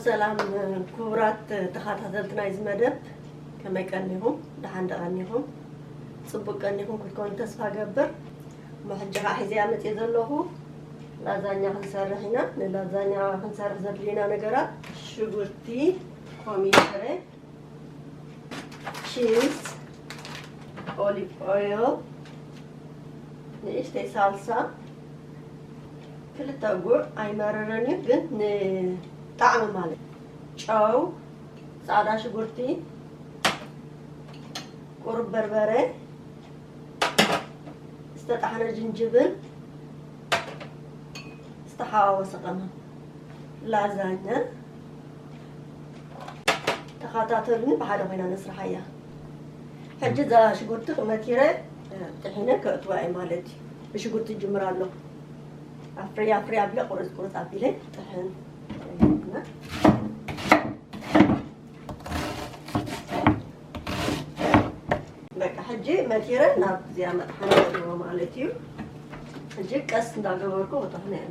ሰላም ክቡራት ተኸታተልቲ ናይዚ መደብ፣ ከመይ ቀኒኹም? ደሓን ዶ ቀኒኹም? ጽቡቅ ቀኒኹም ክትኮኑ ተስፋ ገብር። እሞ ሕጂ ኸዓ ሒዘያ መጽየ ዘለኹ ላዛኛ ክንሰርሕ ኢና። ንላዛኛ ክንሰርሕ ዘድልዩና ነገራት ሽጉርቲ፣ ኮሚደረ፣ ቺዝ፣ ኦሊቭ ኦይል፣ ንእሽተይ ሳልሳ፣ ክልተ ጉዕ ኣይመረረን እዩ፣ ግን ንጣዕሚ ማለት ጨው፣ ጻዕዳ ሽጉርቲ፣ ቁሩብ በርበረ፣ ዝተጣሕነ ጅንጅብል፣ ዝተሓዋወሰ ቀመም። ላዛኛ ተኸታተሉኒ፣ ብሓደ ኮይና ነስርሓያ። ሕጂ እዛ ሽጉርቲ መቲረ ጥሒነ ከእትዋ እየ ማለት እዩ። ብሽጉርቲ ጅምር ኣለኹ። ኣፍርያ ኣፍርያ ኣቢለ ቁርፅ ቁርፅ ኣቢለ ጥሕን። በቃ ሕጂ መቲረ ናብ እዚኣ መጥሓኒ ኣለዎ ማለት እዩ። ሕጂ ቀስ እንዳገበርኩ ክጥሕኖ እየ።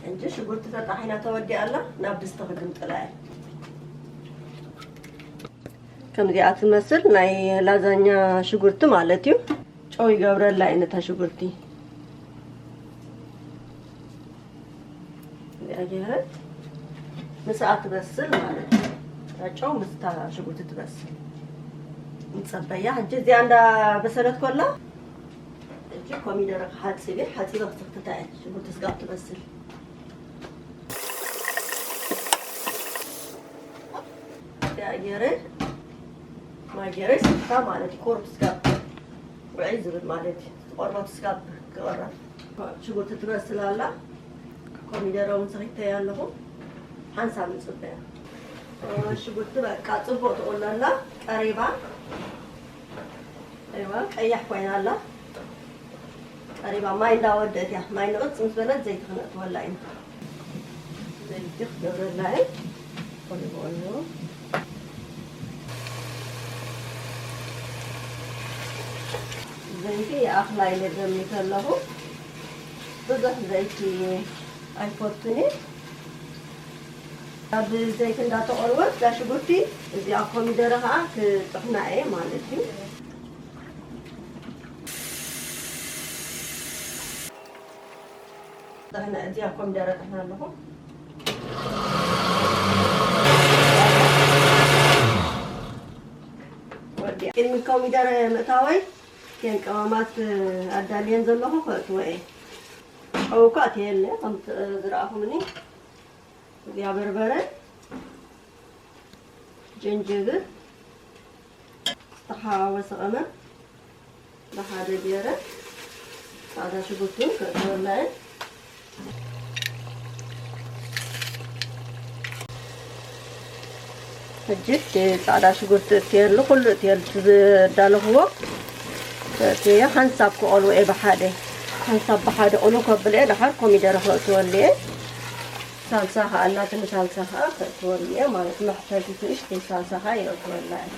ሕጂ ሽጉርቲ ተጣሒና ተወዲኣ ኣላ፣ ናብ ድስቲ ክግምጥላ እየ። ከምዚኣ ትመስል ናይ ላዛኛ ሽጉርቲ ማለት እዩ። ጨው ይገብረላ እየ ነታ ሽጉርቲ። እዚኣ ገይረ ምስኣ ትበስል ማለት እዩ። እታ ጨው ምስታ ሽጉርቲ ትበስል። ንጸበያ። ሕጂ እዚኣ እንዳበሰለት ኮላ፣ ሕጂ ኮሚደረ ክሓጽብ እየ። ሓጺበ ክስክትታ እየ። ሽጉርቲ ስጋብ ትበስል። እዚኣ ገይረ፣ ማይ ገይረ ስክታ ማለት እዩ። ቁሩብ ስጋብ ውዕይ ዝብል ማለት እዩ። ዝቆረብ ስጋብ ክቕረብ። ሽጉርቲ ትበስል ኣላ። ኮሚደረ እውን ሰኺተያ ኣለኹ። ሓንሳብ ንጽበያ። ሽጉርቲ በቃ ጽቡቕ ትቑሎ ኣላ። ቀሪባ። እዋ፣ ቀያሕ ኮይና ኣላ። ቀሪባ ማይ እንዳወደት እያ። ማይ ንቕጽ ምስ በለት ዘይቲ ክነእትወላ ኢና። ዘይቲ ክገብረላ እየ። ኦሊቭ ኦይል። ዘይቲ ይኣኽላ ኢለ ገሚተ ኣለኹ። ብዙሕ ዘይቲ ኣይፈቱን እየ። ኣብ ዘይቲ እንዳተቆልወት እዛ ሽጉርቲ፣ እዚኣ ኮሚደረ ከዓ ክጥሕና እየ ማለት እዩ። ጥሕና፣ እዚኣ ኮሚደረ ጥሕና ኣለኹ። ወዲኣ። ቅድሚ ኮሚደረ ምእታወይ፣ እተን ቀመማት ኣዳልየን ዘለኹ ከእትወ እየ። ጨው እኳ ኣትየለ፣ ከም ዝረኣኹምኒ። እዚኣ በርበረ፣ ጅንጅብል፣ ዝተሓዋወሰ ቀመም ብሓደ ገይረ፣ ጻዕዳ ሽጉርቲ እውን ከእትወላ እየ። ሕጂ እቲ ጻዕዳ ሽጉርቲ እትየሉ፣ ኩሉ እትየሉ እቲ ዝዳለኽዎ እትየ፣ ሓንሳብ ክቆልዎ እየ ብሓደ። ሓንሳብ ብሓደ ቁልው ከብሎ እየ፣ ደሓር ኮሚደረ ከእትወሉ እየ። ሳልሳ ከኣ ኣላትኒ፣ ሳልሳ ከኣ ከእትወሉ እየ ማለት፣ መሕፈሲት ንእሽተይ ሳልሳ ከኣ የእትወላ እየ።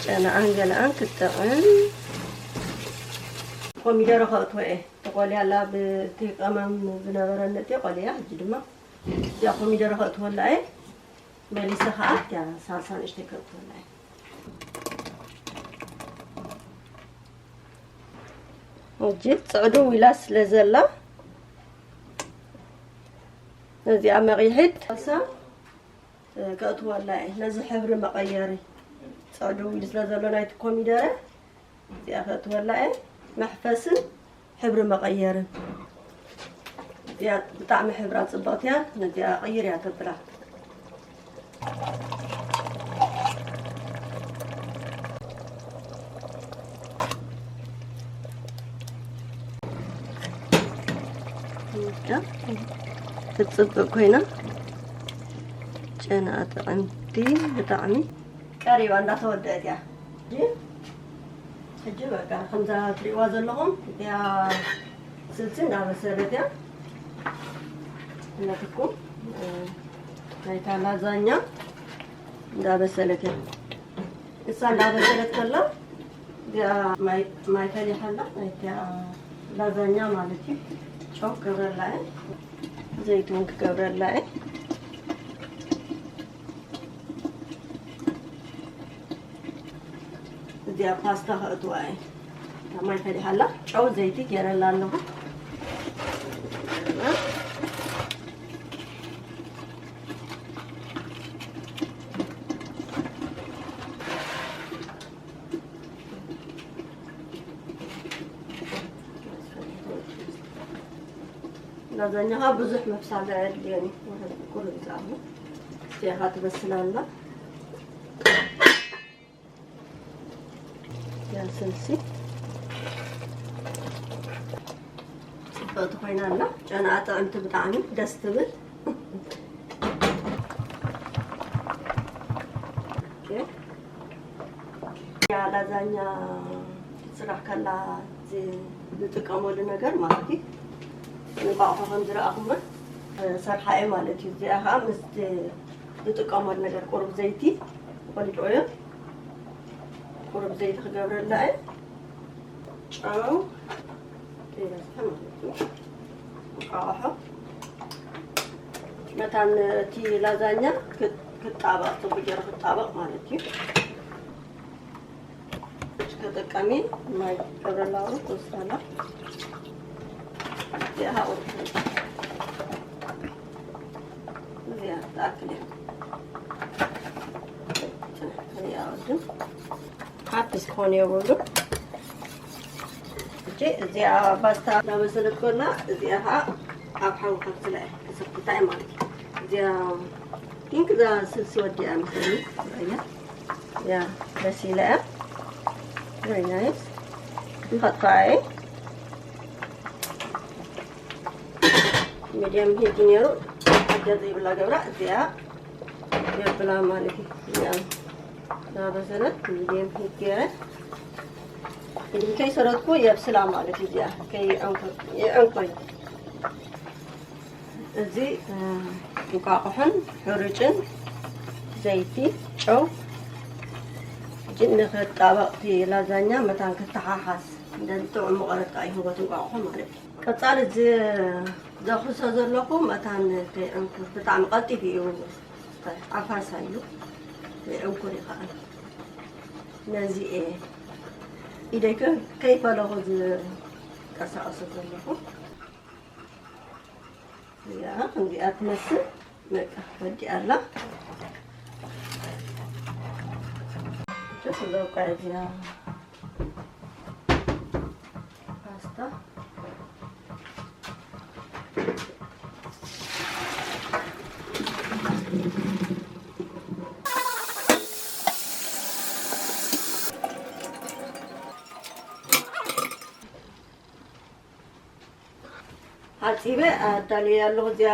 ጨናኣን ገለኣን ክትጥዕም። ኮሚደረ ከእትወ እየ። ተቆልያ ኣላ፣ ብቲ ቀመም ዝነበረኒ እቲ ቆልያ፣ ሕጂ ድማ እዚኣ ኮሚደረ ከእትወላ እየ። መሊሰ ከኣ እቲኣ ሳልሳ ንእሽተይ ከእትወላ እየ። ሕጂ ጽዕዱ ዊላ ስለ ዘላ፣ ነዚኣ መቒሒት ሳልሳ ከእትወላ እየ። ነዚ ሕብሪ መቐየሪ ጽዕዱ ዊል ስለ ዘሎ ናይቲ ኮሚደረ፣ እዚኣ ከእትወላ እየ። መሕፈስን ሕብሪ መቐየርን። እዚኣ ብጣዕሚ ሕብራ ጽብቕቲ እያ። ነዚኣ ቅይር እያ ተብላ። ክትጽብቕ ኮይና፣ ጨና ጥዕምቲ ብጣዕሚ። ቀሪባ እንዳተወደአት እያ። ሕጂ፣ ሕጂ በቃ ከምዛ ትሪእዋ ዘለኹም እያ፣ ስልሲ እንዳበሰለት እያ። እናትኩም፣ እ፣ ናይታ ላዛኛ እንዳበሰለት እያ። እሳ እንዳበሰለት ከላ እዚኣ ማይ ማይ ፈሊሓላ፣ ናይታ ላዛኛ ማለት እዩ። ጨው ክገብረላ እየ፣ ዘይቲ እውን ክገብረላ እየ። እዚኣ ፓስታ ከእትዋ እየ። ማይ ፈሊሓላ፣ ጨው ዘይቲ ገይረላ ኣለኹ። ላዛኛኻ ብዙሕ ምብሳል ኣየድልዮን እዩ። ቁሩብ ዝኣኽል እዚኣ ትበስል ኣላ። ያ ስልሲ ጽብቕቲ ኮይና ኣላ። ጨናኣ ጥዕምቲ ብጣዕሚ ደስ ትብል። ኦኬ። ያ ላዛኛ ትስራሕ ከላ ዚ-፣ ዝጥቀመሉ ነገር ማለት እዩ። እንቋቑሖ ከም ዝረኣኹሞ ሰርሓ እየ ማለት እዩ። እዚኣ ከዓ ምስቲ ዝጥቀመሉ ነገር ቁሩብ ዘይቲ ቆሊጥኦዮ። ቁሩብ ዘይቲ ክገብረላ እየ። ጨው ከይበዝሐ ማለት እዩ። እንቋቑሖ መታን እቲ ላዛኛ ክጣበቕ፣ ጽቡቅ ገይሩ ክጣበቕ ማለት እዩ። ከጠቀሚ ማይ ገብረላ ቁስታላ። እዚኣ ሃቑ እዚኣ ትኣክል እያ። እዚኣ ወድም ሓፊስ ክኾን የብሉ። እጂ እዚኣ ፓስታ እናበሰለት ኮላ፣ እዚኣ ኸዓ ኣብ ሓዊ ከብስላ እየ፣ ክስክታ እየ ማለት እዩ። እዚኣ ፒንክ እዛ ስልሲ ወዲኣ መሰለኒ፣ እያ። ያ በሲላ እያ። Very nice። ንኸጥፋ እየ። ሚድየም ሂት ነይሩ፣ ሓገር ዘይብላ ገብራ እዚኣ የብላ ማለት እዩ። እዚኣ እናበሰለት ሚድየም ሂት ገይረ እንዲ ከይሰረትኩ የብስላ ማለት እዩ። እዚኣ ከይዕንኩ-፣ ይዕንኩ እዩ። እዚ፣ እ፣ እንቋቑሖን ሕሩጭን ዘይቲ፣ ጨው፣ እጂ ንኽጣበቕ እቲ ላዛኛ መታን ክተሓሓዝ፣ እንደዚ ጥዑም መቐረት ከዓ ይህቦ እቲ እንቋቑሖ ማለት እዩ። ቀጻሊ እዚ ዘኹሶ ዘለኹ መታን ከይዕንኩር፣ ብጣዕሚ ቀልጢፉ እዩ፣ ዓፋሳ እዩ፣ ከይዕንኩር ይኽእል። ነዚ እየ ኢደይ ከ-፣ ከይፈለኹ ዝንቀሳቐሶ ዘለኹ። እዚኣ ከምዚኣ ትመስል በቃ ወዲኣ ኣላ። ጭስ ዘውቃ እዚኣ ፓስታ ሓጺበ ኣዳልየ ኣለኹ። እዚኣ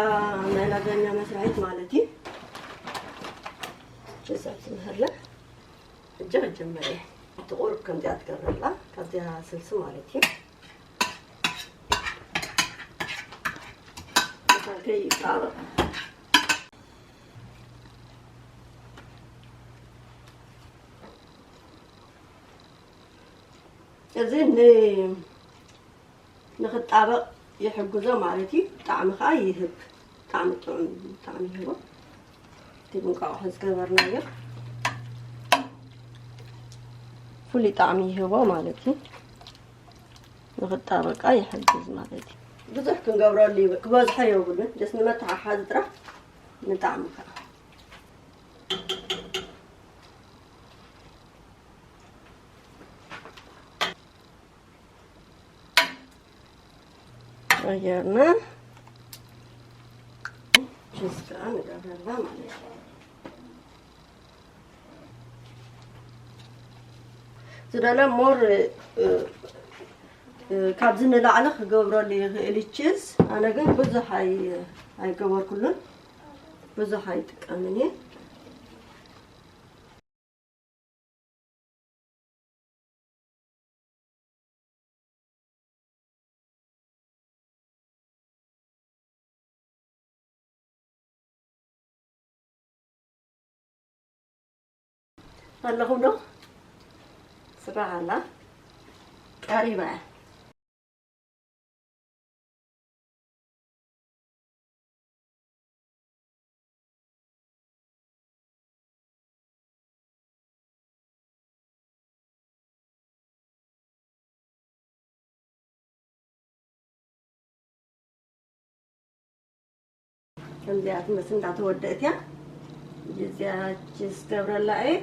ናይ ላዛኛ መስርሒት ማለት እዩ። ጭሳት ምህላ ሕጂ ክጅምር እየ። እቲ ቁሩብ ከምዚኣ ትገብረላ፣ ካብዚኣ ስልሲ ማለት እዩ። ከይጣበቕ። እዚ ን-፣ ንኽጣበቕ ይሕግዞ ማለት እዩ። ጣዕሚ ከዓ ይህብ። ጣዕሚ ጥዑም ጣዕሚ ይህቦ። እቲ እንቋቑሖ ዝገበርናዮ ፍሉይ ጣዕሚ ይህቦ ማለት እዩ። ንኽጣበቃ ይሕግዝ ማለት እዩ። ብዙሕ ክንገብረሉ ይብ-፣ ክበዝሖ የብሉን። ደስ ንመተሓሓዚ ጥራሕ ንጣዕሚ ከዓ። ቀየርና። ቺዝ ከዓ ንገብረላ ማለት እዩ። ዝደለ ሞር፣ እ፣ እ፣ ካብዚ ንላዕሊ ክገብረሉ ይኽእል ቺዝ። ኣነ ግን ብዙሕ ኣይ-፣ ኣይገበርኩሉን፣ ብዙሕ ኣይጥቀምን እየ። ኣለኹም ዶ? ስራሕ ኣላ ቀሪባ እያ። ከምዚኣ ትመስል እንዳተወደእት እያ። እዚኣ ቺስ ገብረላ እየ።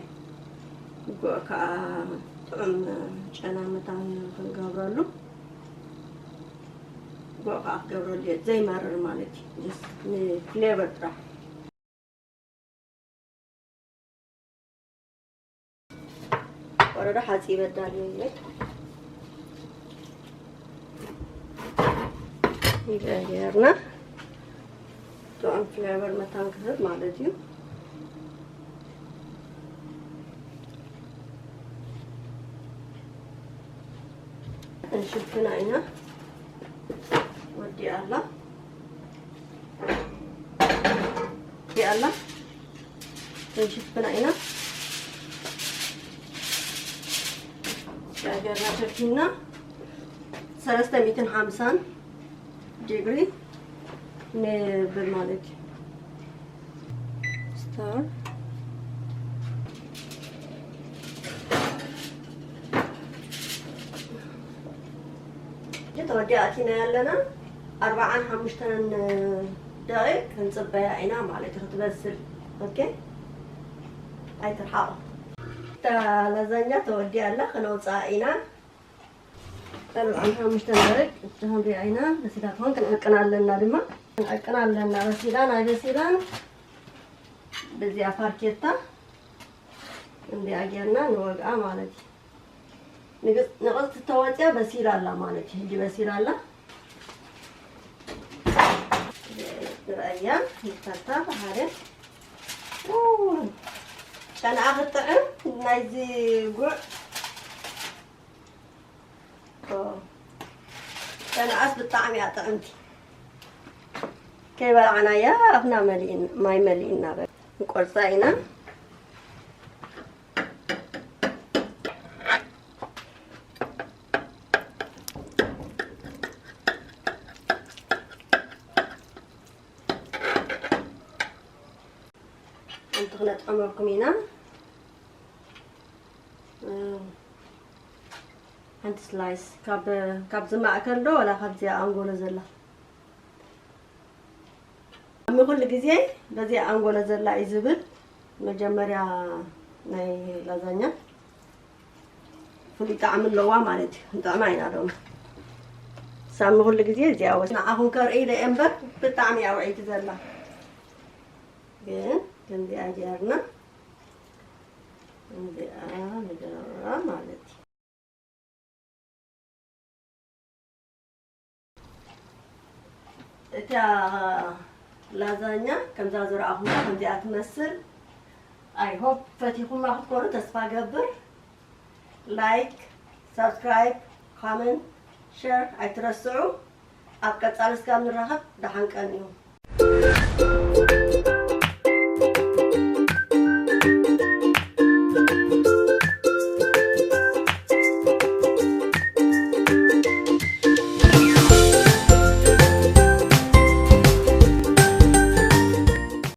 ጉዕ ከዓ ጥዑም ጨና መታን ክንገብረሉ፣ ጉዕ ከዓ ክገብረሉ እየ፣ ዘይመርር ማለት እዩ። ጀስት ንፍሌቨር ጥራሕ። ወረዳ ሓፂ ይበዳል እየ። ይገርና ጥዑም ፍሌቨር መታን ክህብ ማለት እዩ። እንሽፍና ኢና። ወዲኣ ኣላ። ወዲኣ ኣላ። እንሽፍና ኢና። ጋገርና ሸፊና ሰለስተ ሚእትን ሓምሳን ዲግሪ ንብል ማለት እዩ። ስታር ተወዲኣ ኣቲና ያለና ኣርባዓን ሓሙሽተን ደቂቅ ክንጽበያ ኢና ማለት እዩ ክትበስል። ኦኬ ኣይትርሓቑ። እታ ላዛኛ ተወዲኣ ኣላ፣ ክነውፅኣ ኢና። ኣርባዓን ሓሙሽተን ደቂቅ እቲ ክንሪኣ ኢና። በሲላ ትኾን ክንዕቅና ኣለና ድማ። ክንዕቅና ኣለና። በሲላ ናይ በሲላን በዚኣ ፋርኬታ እንዲኣ ጌርና ንወግኣ ማለት እዩ። ንግስ-፣ ንቕጽቲ ተወፅያ በሲላ ኣላ ማለት እዩ። ሕጂ በሲላ ኣላ። ንርኣያ፣ ንፈታ ብሓደ። ኡ፣ ጨንኣ ክጥዕም ናይዚ ጉዕ። ኦ፣ ጨንኣስ ብጣዕሚ እያ ጥዕምቲ። ከይበላዕናያ ኣፍና መሊእን-፣ ማይ መሊእና በ-፣ ንቆርፃ ኢና። ሓንቲ ክነጥዕመልኩም ኢና። ሓንቲ ስላይስ ካብ፣ ካብዚ ማእከል ዶ ዋላ ካብዚኣ ኣንጎሎ ዘላ? ኣሚ ኩሉ ግዜ በዚኣ ኣንጎሎ ዘላ እዩ ዝብል። መጀመርያ ናይ ላዛኛ ፍሉይ ጣዕሚ ኣለዋ ማለት እዩ። ንጥዕማ ኢና ዶም። ሳሚ ኩሉ ግዜ እዚኣ ወስ-፣ ንዓኹም ከርኢ ኢለ እየ እምበር ብጣዕሚ እያ ውዕይቲ ዘላ። ግን ከምዚኣ ጌርና እዚኣ ንገብራ ማለት እዩ። እታ ላዛኛ ከምዛ ዝረኣኹማ ከምዚኣ ትመስል። I hope ፈቲኹማ ክትኮኑ ተስፋ ገብር። ላይክ፣ ሳብስክራይብ፣ ኮመንት፣ ሸር ኣይትረስዑ። ኣብ ቀጻሊ እስካብ ንራኸብ ደሓን ቀንዩ።